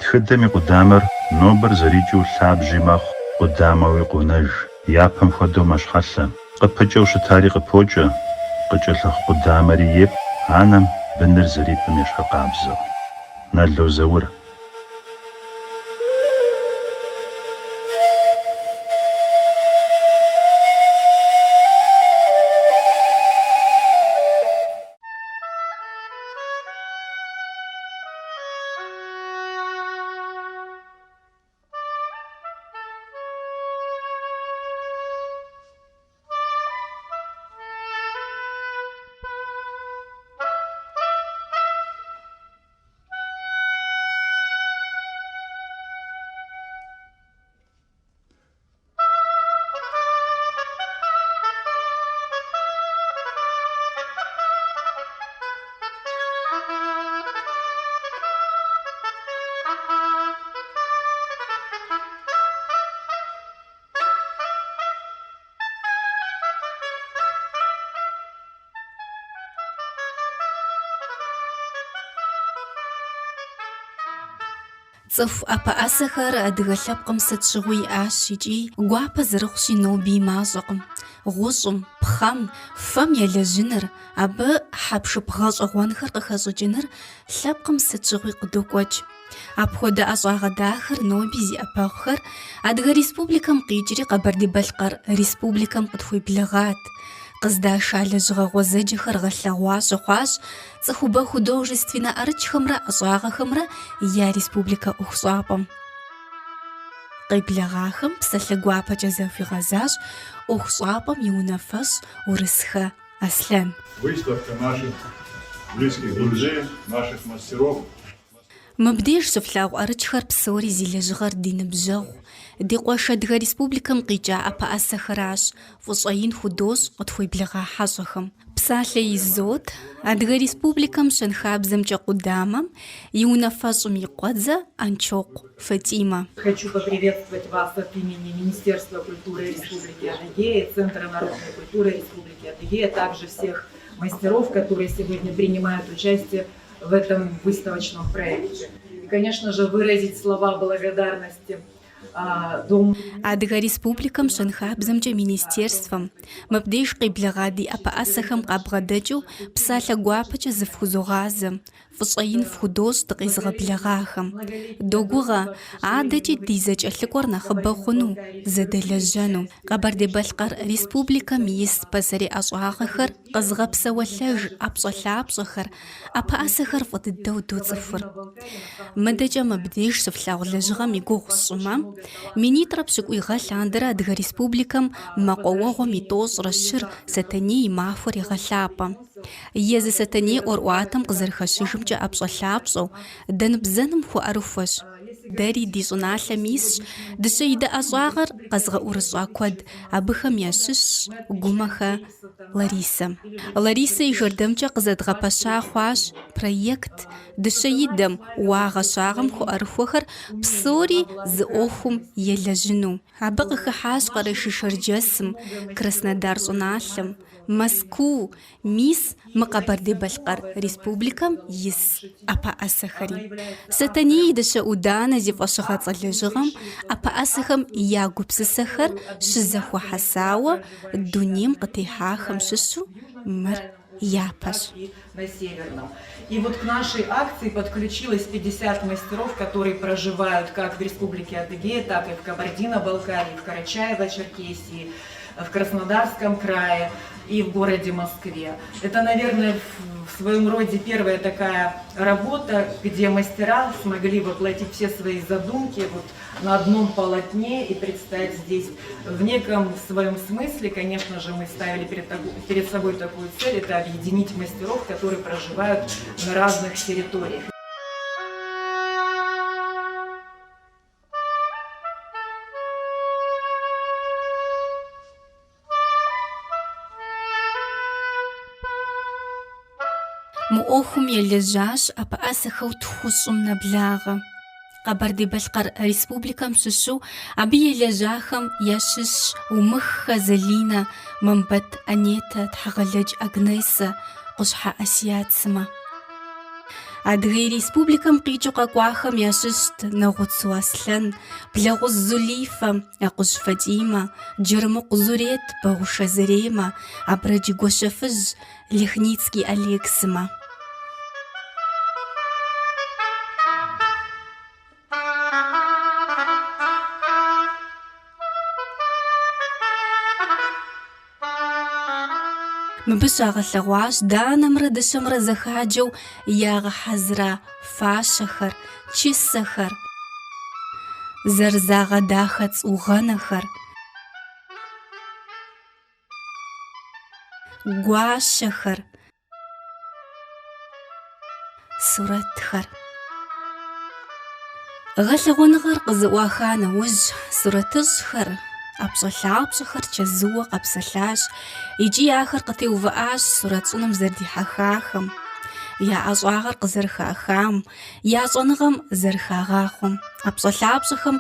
Тхыдэм и къудамэр нобэр зэрикӏыу лъабжьи мэхъу, къудамэуи къонэж, япэм хуэдэу мэщхьэлъэ. Къыпыкӏэу щытари къыпокӏэ, къыкӏэлъыхъу къудамэри епӏ, анэм быныр зэрипӏым ещхьыркъабзэу. Нало Заур. Цӏыху ӏэпэӏэсэхэр адыгэ лъэпкъым сыт щыгъуи иӏащ икӏи гуапэ зэрыхъущи ноби мащӏэкъым. Гъущӏым, пхъэм, фэм елэжьыныр, абы хьэпшып гъэщӏэгъуэнхэр къыхэщӏыкӏыныр лъэпкъым сыт щыгъуи къыдокӏуэкӏ. Апхуэдэ ӏэщӏагъэ дахэр ноби зи ӏэпэгъухэр Адыгэ Республикэм къикӏри Къэбэрдей-Балъкъэр Республикэм къытхуеблэгъат. Къыздаша лэжьыгъэ гъуэзэджэхэр гъэлъэгъуа щыхъуащ цӏыхубэ художественнэ ӏэрыкӏхэмрэ ӏэщӏагъэхэмрэ я республикэ ӏуэхущӏапӏэм. Къеблэгъахэм псалъэ гуапэкӏэ захуигъэзащ ӏуэхущӏапӏэм и унафэщӏ Урысхэ Аслъэн. Выставка наших близких друзей, наших мастеров. Мыбдеж щыфлъагъу ӏэрыкӏхэр псори зи лэжьыгъэр ди ныбжьэгъу, ди къуэш Адыгэ Республикэм къикӏа ӏэпэӏэсэхэращ, фӏыщӏэ ин худощӏ къытхуеблэгъа хьэщӏэхэм. Псалъэ изот Адыгэ Республикэм щэнхабзэмкӏэ къудамэм и унафэщӏым и къуэдзэ Анчокъу Фатимэ. Хочу поприветствовать вас от имени Министерства культуры Республики Адыгея, Центра народной культуры Республики Адыгея, а также всех мастеров, которые сегодня принимают участие в этом выставочном проекте. И, конечно же, выразить слова благодарности Дом. Адыгэ Республикэм щэнхабзэмкӏэ министерствэм, мыбдеж къеблэгъа ди ӏэпэӏэсэхэм къабгъэдэкӏыу псалъэ гуапэкӏэ зыфхузогъазэ, фӏыщӏэ ин фхудощӏ дыкъезыгъэблэгъахэм. Догугъэ, адэкӏи ди зэкӏэлъыкӏуэр нэхъыбэ хъуну, зэдэлэжьэну. Къэбэрдей-Балъкъэр Республикэм ис пасэрей ӏэщӏагъэхэр къэзыгъэпсэуэлъэж ӏэпщӏэлъапщӏэхэр, ӏэпэӏэсэхэр фӏы дыдэу доцӏыхур. Мыдэкӏэ мыбдеж щыфлъагъу лэжьыгъэм и гугъу сщӏымэ, минитӏрэ пщыкӏуий гъэ лъандэрэ Адыгэ Республикэм мэкъуауэгъуэм и тӏощӏрэ щыр Сэтэней и махуэр егъэлъапӏэ. Езы Сэтэней ӏуэрыӏуатэм къызэрыхэщыжымкӏэ ӏэпщӏэлъапщӏэу, дэнбзэным хуэӏэрыхуэщ. Дэри ди щӏыналъэм исщ дыщэидэ ӏэщӏагъэр къэзыгъэӏурыщӏа куэд, абыхэм ящыщщ Гумэхэ Ларисэ. Ларисэ и жэрдэмкӏэ къызэдгъэпэща хъуащ проект дыщэидэм, уагъэ-щагъэм хуэӏэрыхуэхэр псори зы ӏуэхум елэжьыну. Абы къыхыхьащ Къэрэшей-Шэрджэсым, Краснодар щӏыналъэм, Мэзкуу, Мис мы Къэбэрдей-Балъкъэр Республикэм ис ӏэпэӏэсэхэри. Сэтэней и дыщэ ӏуданэ зи фӏэщыгъэцӏэ лэжьыгъэм ӏэпэӏэсэхэм я гупсысэхэр щызэхуэхьэсауэ дунейм къытехьахэм щыщу мыр япэщ. На Северном. И вот к нашей акции подключилось 50 мастеров, которые проживают как в Республике Адыгея, так и в Кабардино-Балкарии, в Карачаево-Черкесии, в Краснодарском крае и в городе Москве. Это, наверное, в своем роде первая такая работа, где мастера смогли воплотить все свои задумки вот на одном полотне и предстать здесь в неком своем смысле. Конечно же, мы ставили перед, перед собой такую цель, это объединить мастеров, которые проживают на разных территориях. Мы ӏуэхум елэжьащ ӏэпэӏэсэхэу тхущӏым нэблагъэ. Къэбэрдей-Балъкъэр Республикэм щыщу абы елэжьахэм ящыщщ Умыххэ Залинэ, Мамбэт Анетэ, Тхьэгъэлэдж Агнесэ, Къущхьэ Асият сымэ. Адыгей Республикэм къикӏыу къэкӏуахэм ящыщт Нэгъуцу Аслъэн, Блэгъужь Зулифэ, Акъужь Фатимэ, Джэрмыкъу Зурет, Бэгъушэ Заремэ, Абрэдж Гуащэфыжь, Лехницкий Олег сымэ. Мыбы щагъэлъэгъуащ данэмрэ дыщэмрэ зэхаджэу ягъэхьэзыра фащэхэр, чысэхэр, зэрызагъэдахэ цӏугъэнэхэр, гуащэхэр, Сурэтхэр. Гъэлъэгъуэныгъэр къызэӏуаха нэужь, сурэтыщӏхэр, ӏэпщӏэлъапщӏэхэр чэзууэ къэпсэлъащ икӏи ахэр къытеувыӏащ сурэт щӏыным зэрыдихьэхахэм, я ӏэщӏагъэр къызэрыхахам, я щӏэныгъэм зэрыхагъахъуэм. ӏэпщӏэлъапщӏэхэм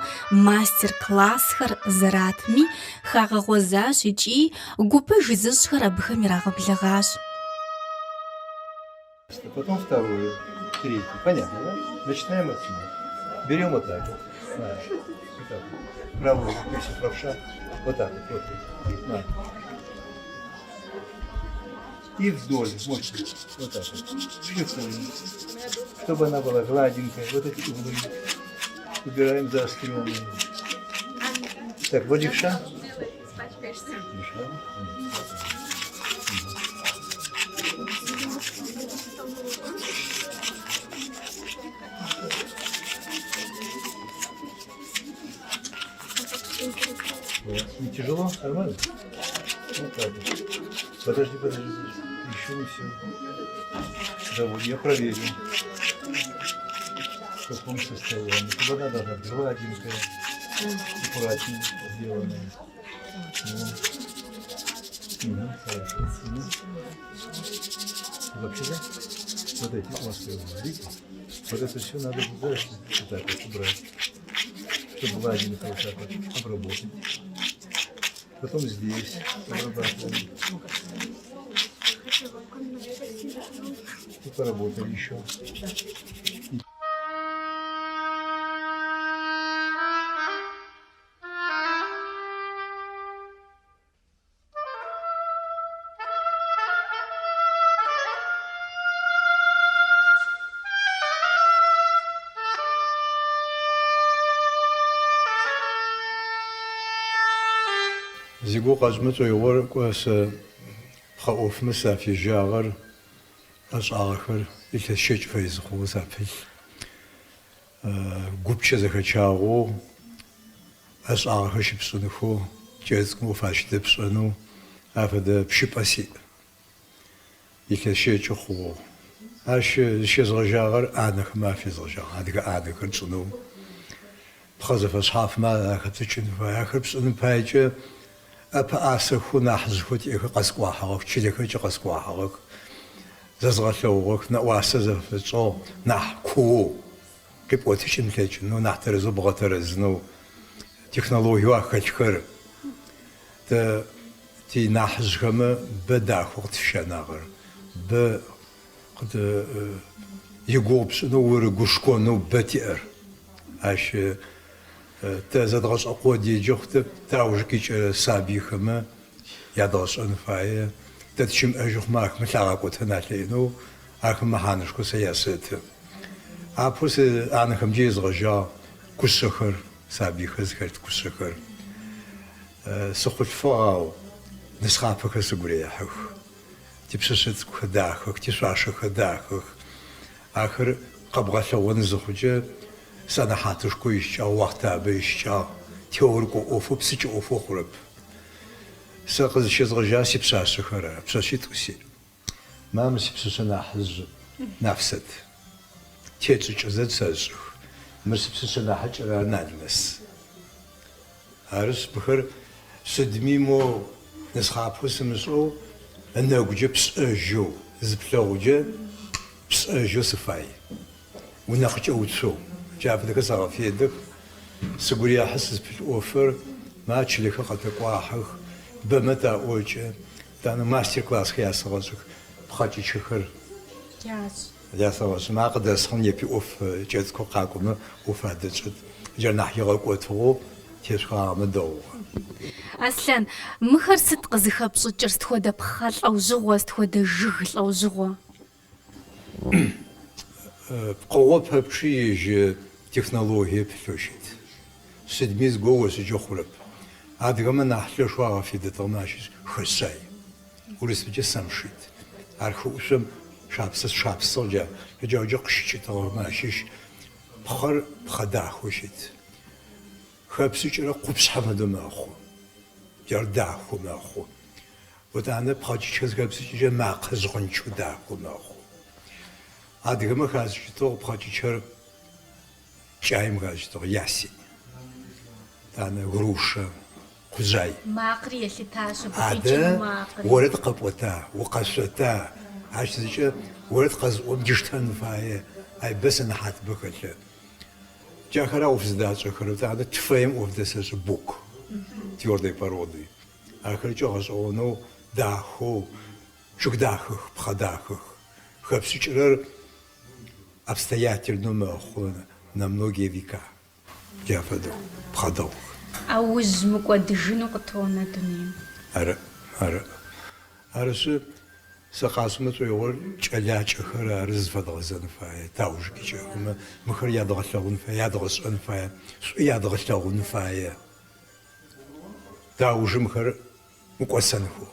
мастер-классхэр зэратми хагъэгъуэзащ икӏи гупыж зыщӏхэр абыхэм ирагъэблэгъащ. Потом вторую, третью. Понятно, да? Начинаем отсюда. Берем вот так вот. На. Вот так вот. Правую руку, если правша. Вот так вот. Вот. На. И вдоль. Вот, вот так вот. Шлифуем. Чтобы она была гладенькая. Вот эти углы. Убираем заостренные. Так, вот левша. Левша. Вот. Не тяжело? Нормально? Вот так вот. Подожди, подожди, подожди. Еще не все. Да, вот я проверю. В каком состоянии. Вода должна быть гладенькая, аккуратненько сделанная. Вот. Угу, хорошо. Угу. Вообще, да? Вот эти острые углы, видите? Вот это все надо вот так вот убрать. Чтобы гладенько вот так вот обработать. Потом здесь обрабатываем. И поработали еще. Зи гугъу къэсщӏымэ сфӏэигъуэр кӏуэ сэ пхъэ ӏуэхумэ сафежьагъэр ӏэщӏагъэхэр илъэс щэкӏ фэдиз хъугъэу сапылъ. Гупчэ зэхэчагъэу ӏэщӏагъэхэр щыпшӏынхэу, кӏэлэцӏыкӏум ӏоф ащыдэпшӏэнэу афэдэ пщыпӏэ сиӏ. Илъэс щэкӏы хъугъэу. Ащ зыщезгъэжьагъэр ӏанэхэмэ афезгъэжьагъ, адыгэ ӏанэхэр тшӏынэу. Пхъэ зэфэшъхьафмэ ахэпшӏыкӏын фае. Ахэр пшӏыным паекӏэ ӏэпэӏасэхэу нахьыжъхэу тиӏэхэр къэскӏуахьыгъэх, чылэхэкӏэ къэскӏуахьыгъэх, зэзгъэлъэгъугъэх, нэӏуасэ зэфэтшӏыгъ нахь куоу къипӏотыкӏын плъэкӏынэу, нахь тэрэзэу бгъэтэрэзынэу технологиеу ахэлъхэр тэ тинахьыжъхэмэ бэ дахэу къытфыщанагъэр, бэ игугъу пшӏынэу, урыгушхонэу бэ тиӏэр. Ащ тэ зэдгъэшӏэ къодыеджэ хъутэп, тауж къикӏырэ сабыйхэмэ ядгъэшӏэн фае, тэ тыщымыӏэжьы хъумэ ахэмэ лъагъэкӏотэн алъэкӏынэу, ахэм мэхьанэшхо сэ ясэты. Апэу сэ ӏанэхэмкӏэ езгъэжьагъ кушъэхэр, сабыйхэр зыхэлъ кушъэхэр. Сыхъулъфыгъ, ау нысхъапэхэр сыгу рехьых. Типшъэшъэ цӏыкӏухэр дахэх, тишъуашэхэр дахэх. Ахэр къэбгъэлъэгъон зыхъукӏэ, сэнэхьатышхо ищыкӏагъ, охътабэ ищыкӏагъ, теорыкӏо ӏофэу, псыкӏэ ӏофэу хъурэп. Сэ къызыщезгъэжьагъ сипшъашъэхэр ары, пшъэшъитӏу сиӏ. Ма мы сипшъэшъэ нахьыжъ Нафсэт. Тетшӏыкӏызэ сэшӏых. Мыр сипшъэшъэ нахьыкӏэр ары Налмэс. Арышъ, мыхэр сыдми мо нысхъапэу сымышӏэу, ынэгукӏэ пшӏэжьэу, зыплъэгъукӏэ пшӏэжьэу сыфай. Унэ къыкӏэуцоу. Джа фэдэхэр сэгъэфедэх. Сыгу рехьы сызпылъ ӏофыр, ма чылэхэр къэтэкӏуахьых, бэмэ таӏокӏэ, етӏанэ мастер-классхэр ясэгъэшӏых, пхъэкӏычэхэр. Ясэгъэшӏы, ма къыдэсхъын непи ӏоф кӏэлэцӏыкӏухэр къакӏомэ ӏоф адэтшӏэт. Джар нахь игъэкӏотыгъэу тешъухагъэмэ дэгъугъэ. Аслъэн, мыхэр сыт къызыхэпщӏыкӏыр, сыт хуэдэ пхъэ лӏэужьыгъуэ, сыт хуэдэ жыг лӏэужьыгъуэ? Пкъыгъо пэпчъи ежь технологие пылъэу щыт. Сыдми зыгоу ошӏыкӏэ хъурэп. Адыгэмэ нахь лъэшэу агъэфедэтыгъэмэ ащыщ хэшъай. Урысыбзэкӏэ самшит. Ар хыӏушъом шапсэ шапсыгъ джа джаджэ къыщыкӏытыгъэмэ ащыщ. Пхъэр пхъэ дахэу щыт. Хэпшӏыкӏырэ къупшъхьэ фэдэу мэхъу. Джар дахэу мэхъу. Етӏанэ пхъэкӏычэ зыхэпшӏыкӏыкӏэ макъэ жъгъынчэу дахэу мэхъу. Адыгэмэ хашӏыкӏытыгъ пхъэкӏычэр кӏаим хашӏыкӏытыгъ, ясень. Етӏанэ груша, къужъай. Макъри елъытащ абы Адэ къикӏыну макъри. орэд къэпӏота, укъэшъота? Ащ зыкӏэ орэд къэзыӏом диштэн фае, ай бэ сэнэхьатыбэ хэлъы. Джахэра ӏоф зыдашӏэхэрэр, етӏанэ твэим ӏоф дэсэшӏы бук, твердой породы. Ахэркӏэ гъэшӏэгъонэу дахэу, чъыг дахэх, пхъэ дахэх. Хэпшӏыкӏырэр обстоятельнэу мэхъу на многие века. Джа фэдэу, пхъэ дэгъух. ӏэужь мыкӏуэдыжыну къытонэ дунейм. Ары, ары. Арышъы, сэ къасӏомэ сшӏоигъор кӏэлакӏэхэр ары зыфэдгъэзэн фае, тауж къикӏыхэмэ, мыхэр ядгъэлъэгъун фае, ядгъэшӏэн фае, шӏу ядгъэлъэгъун фае. Таужым мыхэр мыкӏосэнхэу.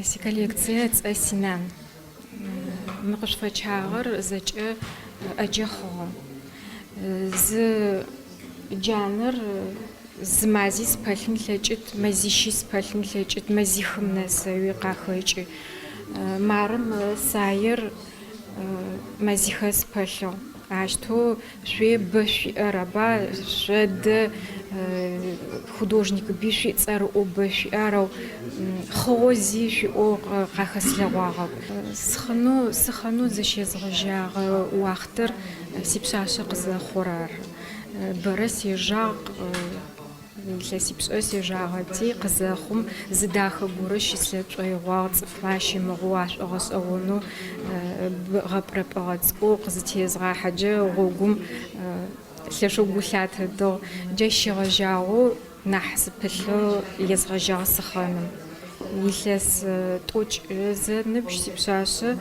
Сиколлекцие ыцӏэ Синан. Мы къышъуфэчагъэр зэкӏэ ӏэджэ хъугъэ. Зы джанэр зы мази спэлъын лъэкӏыт, мэзищи спэлъын лъэкӏыт, мэзихым нэсэуи къахэкӏы. Мары мы саер мэзихэ спэлъыгъ. Ащтэу шъуе бэ шъуиӏэр аба, шъодэ художникыби шъуиӏ, цӏэрыӏоу бэ шъуиӏ, арэу хъыгъэу зи шъуиӏэу къахэслъэгъуагъэп. Схъынэу, сыхъэнэу зыщезгъэжьагъэ уахътэр сипшъашъэ къызэхъур ары. Бэрэ сежагъ. Илъэсипшӏэ сежагъэти, къызэхъум, зы дахэ горэ щыслъэ тшӏоигъуагъ, цӏыфмэ ащымыгъэу, ашӏогъэшӏэгъонэу гъэпӏырэпӏэгъэ цӏыкӏоу къызытезгъахьэкӏэ гъогум лъэшэу гу лъатэдыгъ. Джащ щегъэжьагъэу нахь сыпылъэу езгъэжьагъ сыхъэным. Илъэс тӏокӏ зы ныбжь сипшъашъэ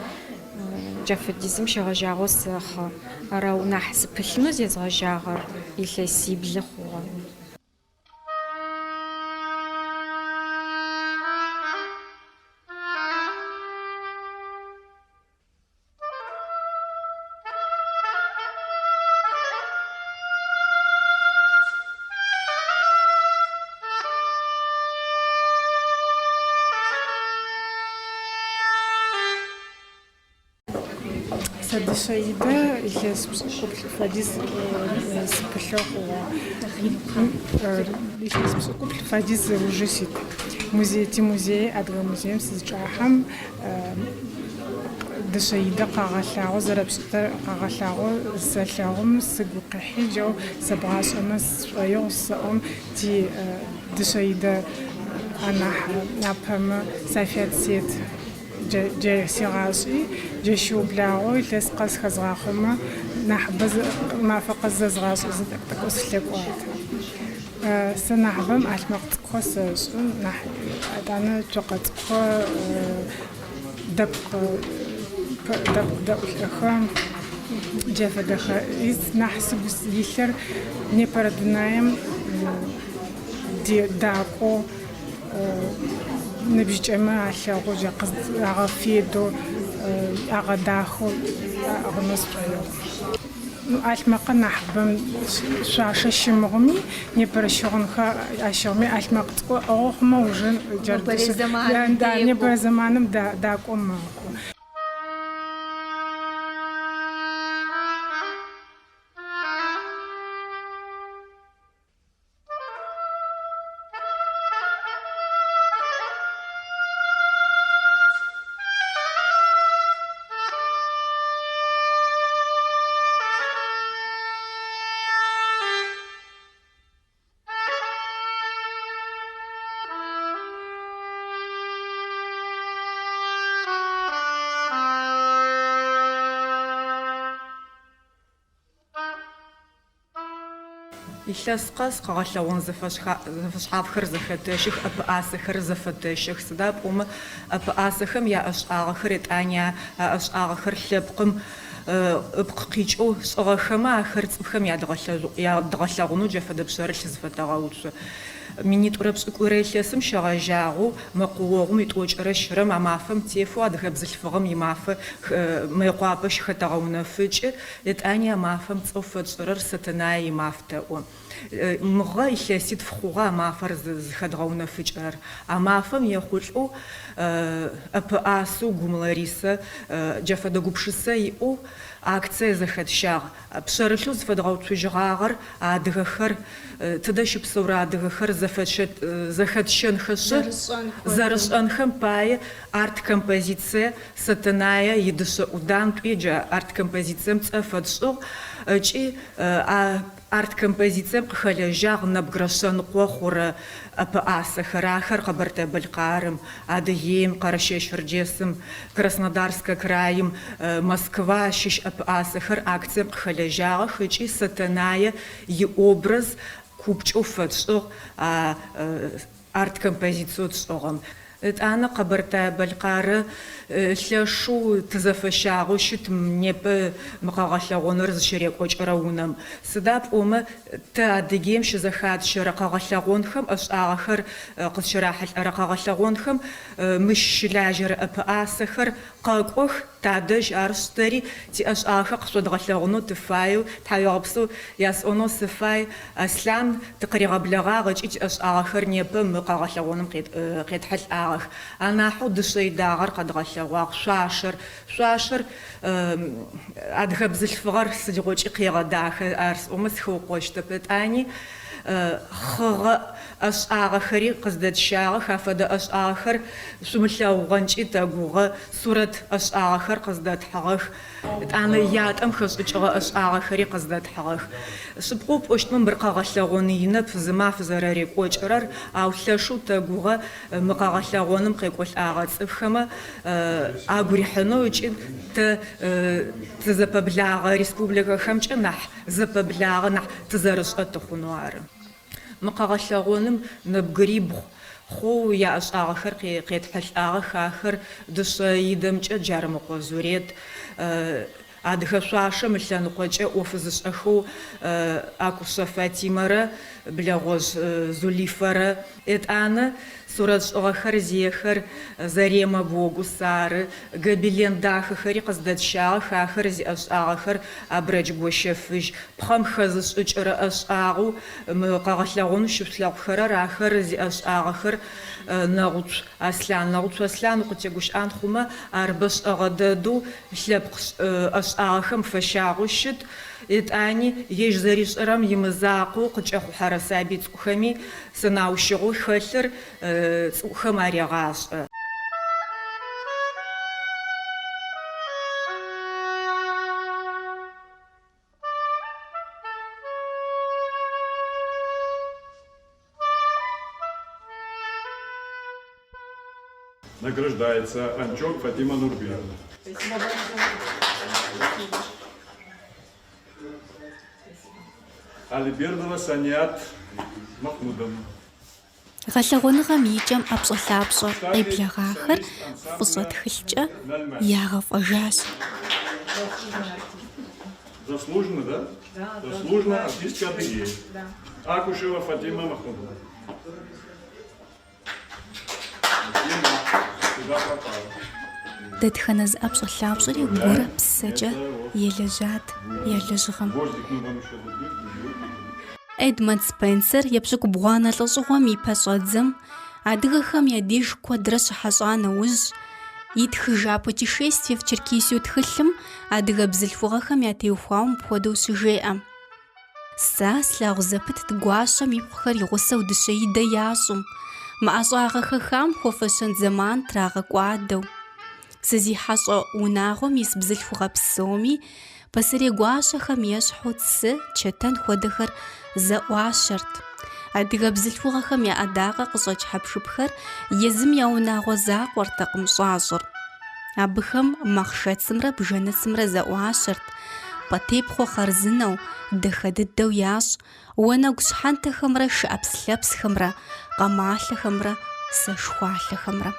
джа фэдизым щегъэжьагъэу сэхъы. Арэу нахь сыпылъынэу зезгъэжьагъэр илъэсиблы хъугъэ. Сэ дышъэидэ илъэс пшӏыкӏуплӏ фэдиз сыпылъэу хъугъэ. Илъэс пшӏыкӏуплӏ фэдиз ыужы сит. Музей, тимузей, Адыгэ музеим сызычӏахьэм дышъэидэ къагъэлъагъо, зэрэпшӏытэр къагъэлъагъо зысэлъэгъум, сыгу къихьи, джау сэбгъашӏэмэ сшӏоигъу сэӏом, ти дышъэидэ анахь апэмэ Сафят Сет. Джа сигъашӏи, джащ щыублагъэу илъэс къэс хэзгъахъомэ, нахьыбэ мафэ къэс зэзгъашӏэзэ тӏэкӏу-тӏэкӏоу сылъэкӏуатэ. Сэ нахьыбэм ӏалъмэкъ цӏыкӏухэр сэшӏы, нахь етӏанэ цокъэ цӏыкӏухэр, дэпкъ дэпкъ дэӏулӏэхэр, джа фэдэхэр. Нахь сыгу илъыр непэрэ дунаим дакӏоу Ныбжьыкӏэмэ алъэгъоу, джа агъэфедэу, агъэдахэу аӏыгъынэу сшӏоигъу. ӏалъмэкъыр нахьыбэм шъуашэ щымыгъми, непэрэ щыгъынхэр ащыгъми ӏалъмэкъ цӏыкӏу ыӏыгъэу хъумэ уже джар Нобэрей дышъэ. зэманым Да, декӏуу. непэрэ зэманым дакӏоу мэхъу. Илъэс къэс къэгъэлъэгъон зэфэшъхьафхэр зэхэтэщэх, ӏэпэӏасэхэр зэфэтэщэх. Сыда пӏомэ ӏэпэӏасэхэм яӏэшӏагъэхэр етӏани а ӏэшӏагъэхэр лъэпкъым ыпкъ къикӏэу шӏыгъэхэмэ ахэр цӏыфхэм ядгъэлъэгъунэу джа фэдэ пшъэрылъ зыфэтэгъэуцу. Минитӏурэ пшӏыкӏуйрэ илъэсым щегъэжьагъэу мэкъуогъум итӏокӏырэ щырэм а мафэм тефэу адыгэ бзылъфыгъэм и Мафэ Мыекъуапэ щыхэтэгъэунэфыкӏы. Етӏани а мафэм цӏэу фэтшӏырэр Сэтэнае и Маф тэӏо. Мыгъэ илъэситф хъугъэ а мафэр зыхэдгъэунэфыкӏырэр. А мафэм ехъулӏэу ӏэпэӏасэу Гум Ларисэ джа фэдэ гупшысэ иӏэу акцие зэхэтщагъ. Пшъэрылъэу зыфэдгъэуцужьыгъагъэр адыгэхэр, тыдэ щыпсэурэ адыгэхэр зэхэтщэнхэшъы, зэрышӏэнхэм пае арт-композицие Сэтэнае идышъэ ӏудан тӏуи джа арт-композицием цӏэ фэтшӏыгъ ыкӏи а арт-композицием къыхэлэжьагъ нэбгырэ шъэныкъо хъурэ ӏэпэӏасэхэр. Ахэр Къэбэртэе-Бэлъкъарым, Адыгеим, Къэрэщэе-Щэрджэсым, Краснодарскэ краим, Москва щыщ ӏэпэӏасэхэр акцием къыхэлэжьагъэх ыкӏи Сэтэнае иобраз купкӏэу фэтшӏыгъ а арт-композициеу тшӏыгъэм. Ытӏанэ Къэбэртае-Бэлъкъары лъэшэу тызэфэщагъэу щыт непэ мы къэгъэлъэгъоныр зыщырекӏокӏырэ унэм. Сыда пӏомэ тэ Адыгеим щызэхатщэрэ къэгъэлъэгъонхэм, ӏэшӏагъэхэр къызщырахьылӏэрэ къэгъэлъэгъонхэм мыщ щылажьэрэ ӏэпэӏасэхэр къэкӏох, Тадэжь арышъ тэри тиӏэшӏагъэхэр къышъодгъэлъэгъунэу тыфаеу, тхьауегъэпсэу ясӏонэу сыфай. Аслъан тыкъыригъэблэгъагъ ыкӏи тиӏэшӏагъэхэр непэ мы къэгъэлъэгъоным къетхьылӏагъэх. Анахьэу дышъэидагъэр къэдгъэлъэгъуагъ, шъуашэр. Шъуашэр адыгэ бзылъфыгъэр сыдигъокӏи къегъэдахэ, ар сӏомэ сыхэукъощтэп. Етӏани хъыгъэ ӏэшӏагъэхэри къыздэтщагъэх, афэдэ ӏэшӏагъэхэр шъумылъэгъугъэнкӏи тэгугъэ. Сурэт ӏэшӏагъэхэр къыздэтхьыгъэх, етӏанэ ятӏэм хэшӏыкӏыгъэ ӏэшӏагъэхэри къыздэтхьыгъэх. Шъыпкъэу пӏощтмэ, мыр къэгъэлъэгъон инэп, зы маф зэрэрекӏокӏырэр, ау лъэшэу тэгугъэ мы къэгъэлъэгъоным къекӏолӏагъэ цӏыфхэмэ агу рихьынэу ыкӏи тэ тызэпэблагъэ республикэхэмкӏэ нахь зэпэблагъэ, нахь тызэрышӏэ тыхъунэу ары. Мы къэгъэлъэгъоным нэбгырибгъу хъоу яӏэшӏагъэхэр къетхьылӏагъэх, ахэр дышъэидэмкӏэ Джарымэкъо Зурет, адыгэ шъуашэм ылъэныкъокӏэ ӏоф зышӏэхэу Акушъэ Фатимэрэ Блэгъожъ Зулифэрэ, етӏанэ сурэтшӏыгъэхэр зиехэр Зарема Богус ары, Гобелен дахэхэри къыздэтщагъэх, ахэр зиӏэшӏагъэхэр Абрэдж Гощэфыжь. Пхъэм хэзышӏыкӏырэ ӏэшӏагъэу мы къэгъэлъэгъоным щышъулъэгъухэрэр, ахэр зиӏэшӏагъэхэр Нэгъуцу Аслъан. Нэгъуцу Аслъан укъытегущыӏан хъумэ, ар бэшӏэгъэ дэдэу лъэпкъ ӏэшӏагъэхэм фэщагъэу щыт. Етӏани, ежь зэришӏэрэм имызакъоу къыкӏэхъухьэрэ сабый цӏыкӏухэми сэнаущыгъэу хэлъыр цӏыкӏухэм арегъашӏэ. Награждается Анчок Фатима Нурбиевна. Алибердова Саният Махмудовна. Гъэлъэгъуэныгъэм и кӏэм ӏэпщӏэлъапщӏэ къеблэгъахэр фӏыщӏэ тхылъкӏэ ягъэфӏэжащ. Заслуженно, да? Заслуженная артистка Адыгеи. Акушева Фатима Махмудовна. Фатима, куда пропала? Дэтхэнэ зы ӏэпщӏэлъапщӏэри гурэ псэкӏэ елэжьат я лэжьыгъэм. Эдмонд Спенсер епщыкӏубгъуанэ лӏэщӏыгъуэм и пэщӏэдзэм адыгэхэм я деж куэдрэ щыхьэщӏа нэужь, итхыжа Путешествие в Черкесию тхылъым адыгэ бзылъхугъэхэм ятеухуауэ мыпхуэдэу щыжеӏэ. Сэ слъагъу зэпытт гуащэм ипхъухэр и гъусэу дыщэидэ ящӏу, мы ӏэщӏагъэ хэхам хуэфэщэн зэман трагъэкӏуадэу. Сызихьэщӏэ унагъуэм ис бзылъхугъэ псоми пасэрей гуащэхэм ещхьу цы, чэтэн хуэдэхэр зэӏуащэрт. Адыгэ бзылъхугъэхэм я ӏэдакъэ къыщӏэкӏ хьэпшыпхэр езым я унагъуэ закъуэртэкъым щӏащӏыр. Абыхэм махъшэцымрэ бжэныцымрэ зэӏуащэрт, пӏэтепхъуэ хъарзынэу, дахэ дыдэу ящӏ, уанэгу щхьэнтэхэмрэ шы ӏэпслъэпсхэмрэ, къамалъэхэмрэ сэшхуалъэхэмрэ.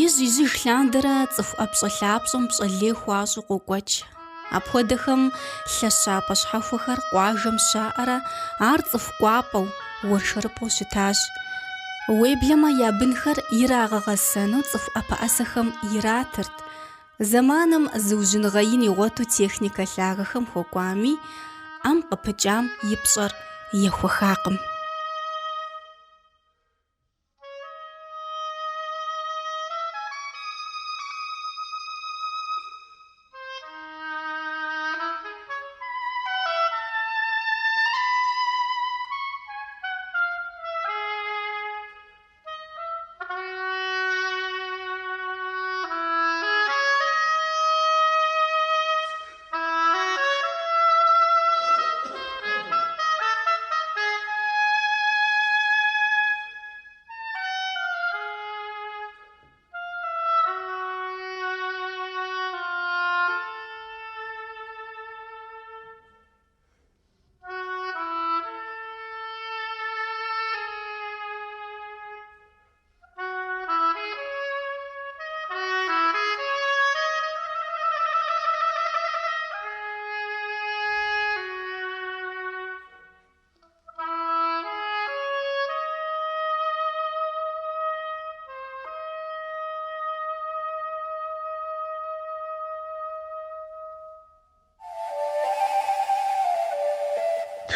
Ижь-ижьыж лъандэрэ цӏыху ӏэпщӏэлъапщӏэм пщӏэ лей хуащӏу къокӏуэкӏ. Апхуэдэхэм лъэщапӏэ щхьэхуэхэр къуажэм щаӏэрэ ар цӏыху кӏуапӏэу, уэршэрыпӏэу щытащ. Уеблэмэ я бынхэр ирагъэгъэсэну цӏыху ӏэпэӏэсэхэм иратырт. Зэманым зыужьыныгъэ ин игъуэту техникэ лъагэхэм хуэкӏуами, ӏэм къыпыкӏам и пщӏэр ехуэхакъым.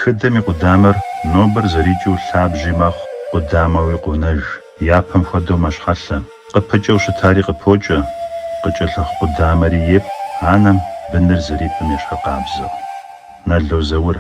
Тхыдэм и къудамэр нобэр зэрикӏыу лъабжьи мэхъу, къудамэуи къонэж, япэм хуэдэу мэщхьэлъэ. Къыпыкӏэу щытари къыпокӏэ, къыкӏэлъыхъу къудамэри епӏ, анэм быныр зэрипӏым ещхьыркъабзэу. Нало Заур.